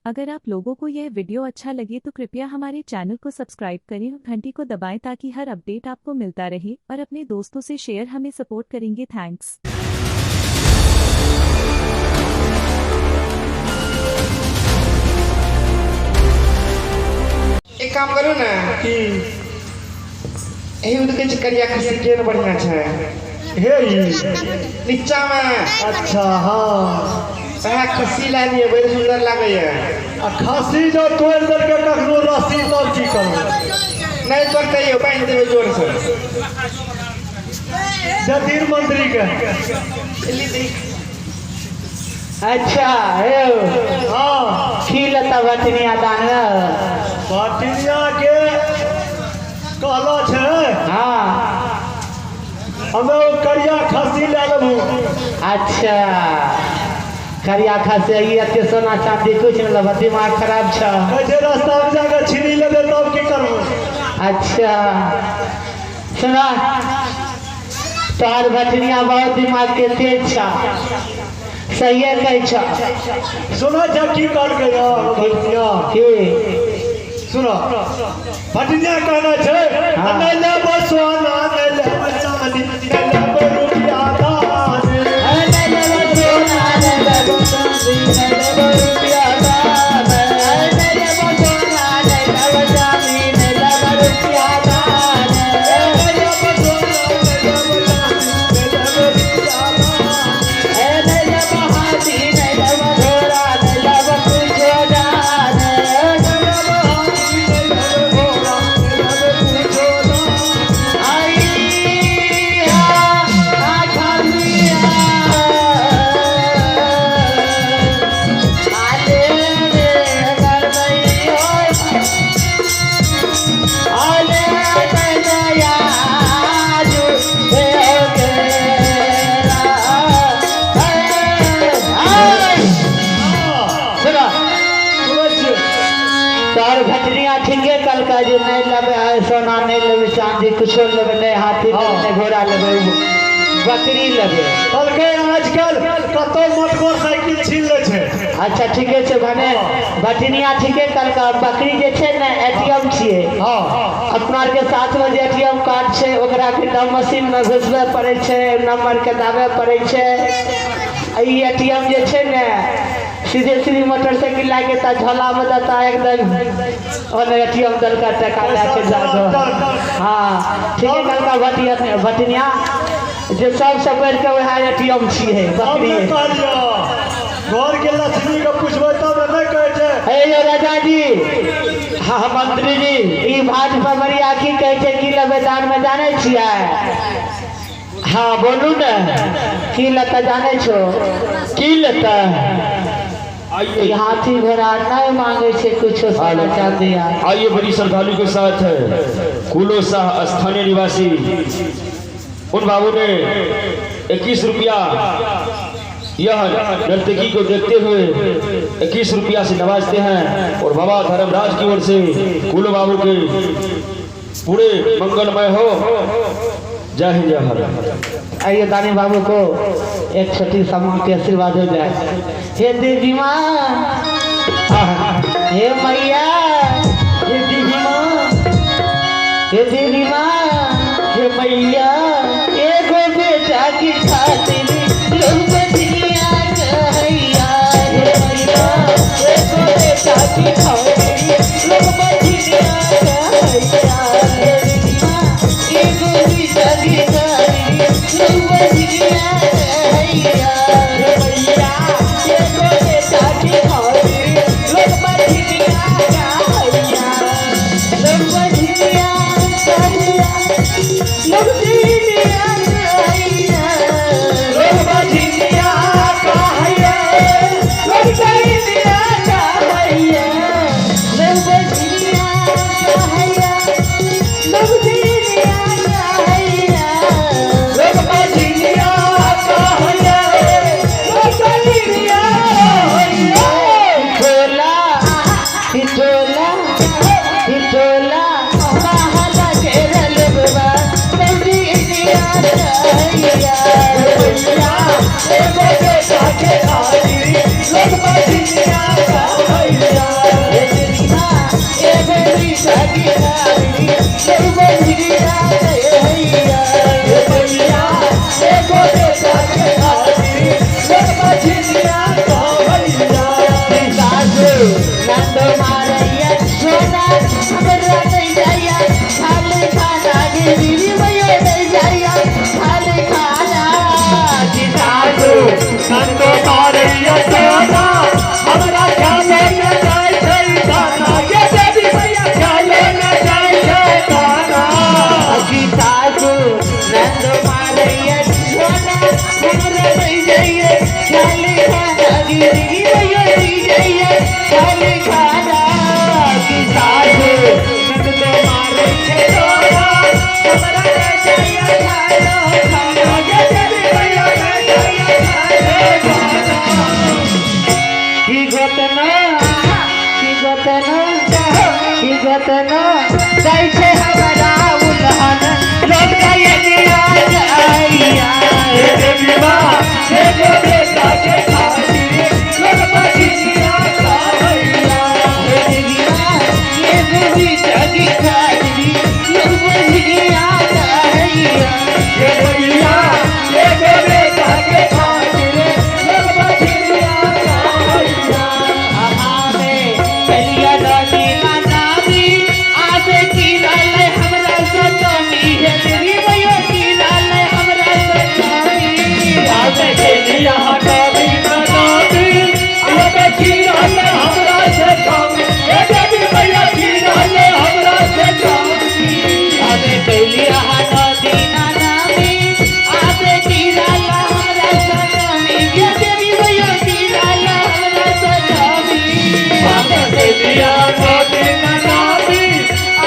अगर आप लोगों को यह वीडियो अच्छा लगे तो कृपया हमारे चैनल को सब्सक्राइब करें और घंटी को दबाएं ताकि हर अपडेट आपको मिलता रहे और अपने दोस्तों से शेयर हमें सपोर्ट करेंगे। Thanks. एक काम करू ने। की? एही में देखै छी करिया खस्सी केहन बढ़िया छै। हे ई? नीचा में। अच्छा, हाँ। वएह खस्सी लए लिअ, बड़ सुंदर लागैया। आ खस्सी जो तोड़ि देलकै कखनो रस्सी तब की करबै? नहि तोड़तै यौ, बान्हि देबै जोर से। जतीन मंत्री के। अच्छा हे। हाँ। की लता बटनिया दान? बटनिया के कहलो छै। हाँ। हमे ओ करिया खस्सी लए लेबू। अच्छा, करिया खस्सी? ई एते सोना चांदी कुछ नहीं लेबा, दिमाग खराब छ। कहै छै रास्ता में जाके छीनी लेबै तब की करबू? अच्छा सुना, तोहर भटनिया बहुत दिमाग के तेज छ, सहिए कहै छ। सुनै छै की कहलकै यौ भटनिया? की? सुनो, भटनिया कहना छै। हाँ। नहि लेबै सोना, नहि लेबै चांदी, नहि लेबै रुपया दान। नहीं लेबो सोना, नहीं लेबो चांदी, नहीं लेबो रुपया दान। नहीं लेबो सोना, नहीं लेबो चांदी, नहीं लेबो रुपया दान। नहि लेबै सोना, नहि लेबै चांदी, नहि लेबै रुपया दान। ए नहीं लेबो हाथी, नहीं लेबो घोड़ा, नहीं लेबो कुछो दान। नहि लेबै हाथी, नहि लेबै घोड़ा, नहि लेबै कुछो दान। आई आ खालिया आले रे गरबई आले दया जु हे केरा। सुनो। सुनै छियै। तोहर भटनिया ठीके कहलका जे नहीं लेबै आइ सोना, नहीं लेबै चांदी, कुछो लेबै नहीं, हाथी लेबै नहीं, घोड़ा लेबै, बकरी लेबै। कहलकै आजकल कतौ मोटरसाइकिल छीन लै छै। अच्छा, ठीके छै। भने भटनिया ठीके कहलका, बकरी जे छै ने एटीएम छियै। अपना आरके साथ में जे एटीएम कार्ड छै, ओकरा के नव मशीन में घुसबे पड़ै छै, नंबर के दाबे पड़ै छै। आ ई एटीएम जे छै ने, सीधे सीधी मोटरसाइकिल लाके तऽ झोला में देता एकदम, ओने एटीएम देलका, टका लए के जागो। हाँ, ठीके कहलका भटिया भटनिया जे सबसे बढ़ि के वएह एटीएम छियै, हम बकरी। नहि कहलियौ, घर के लक्ष्मी के पुछबै तब ने, नहि कहै छै। हे यौ राजा जी। हाँ मंत्री जी। ई भाजपा बरिया की कहै छै, की लेबै दान में जानै छियै? हाँ, बोलू ने। की लेतै जानै छो? की लेतै? ई हाथी घोड़ा नहीं मांगे छै कुछो सोना चांदी आर। आइए, बड़ी श्रद्धालु के साथ कुलो शाह स्थानीय निवासी, उन बाबू ने 21 रुपया यह नर्तकी को देखते हुए 21 रुपया से नवाजते हैं और बाबा धर्मराज की ओर से कुलो बाबू के पूरे मंगलमय हो। जय हिंद, जय भारत। आइए, दानी बाबू को एक छोटी सा माँ के आशीर्वाद हो जाए। हे देवी माँ, हे मैया, हे देवी माँ, हे देवी माँ, हे मैया, एगो बेटा की खातिर लोग बजनिया कहैया। हे मैया, एगो बेटा की खातिर लोग बजनिया कहैया। हे देवी माँ, एगो बेटा की खातिर लोग बजनिया कहैया। हे मैया, एगो बेटा की खातिर लोग बजनिया कहैया। लोग बजनिया कहैया, लोग बजनिया कहैया। लोग बजनिया कहैया, लोग बजनिया कहैया। लोग बजनिया कहैया, लोग बजनिया कहैया। लोग बजनिया कहैया, लोग बजनिया कहैया। टिटोला टिटोला टिटोला महला के लोगवा बजनिया कहैया। मैया, एगो बेटा के खातिर लोग बजनिया कहैया। हेतै ने दै छै हमरा उलहन लोग कहिया जाइया। हे देवी माँ, एगो बेटा के खातिर लोग बजनिया कहैया। हे देवी माँ, एगो बेटा के खातिर लोग बजनिया कहैया। हे देवी माँ, एगो बेटा के खातिर लोग बजनिया कहैया। आहामे चलिया नदी नामी आबे की लाले हमरा सतमी हे देवी मैया की लाले हमरा सतमी। आबे चलिया नदी नामी आबे की लाले हमरा सतमी। हे देवी मैया की लाले हमरा सतमी। आबे चलिया नदी नामी आबे की लाले हमरा सतमी हे देवी मैया की लाले हमरा सतमी। आबे चलिया नदी नामी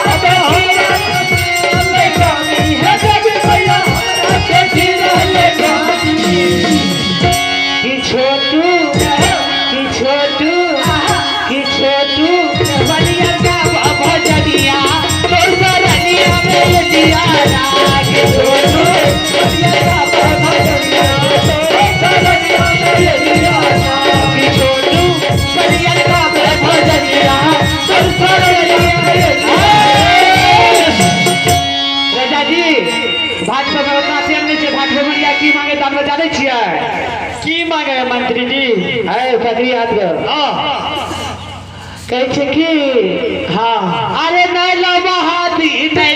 आबे हमरा सतमी। हे देवी मैया हमरा से की लाले की छोटू, की छोटू, की छोटू बलिया का भजनिया तोर सरनिया में दिया की छोटू बलिया का भजनिया तोर सरनिया में दिया की छोटू बलिया का भजनिया तोर सरनिया में दिया। राजा जी, भाजपा में उतना चैन नहीं छै। भाजपा में की मांगे तऽ हमरा जानै छियै? की मांगे मंत्री जी? है पकड़ी हाथ के कहै छै कि हाँ, अरे नहीं लो महादी नहीं।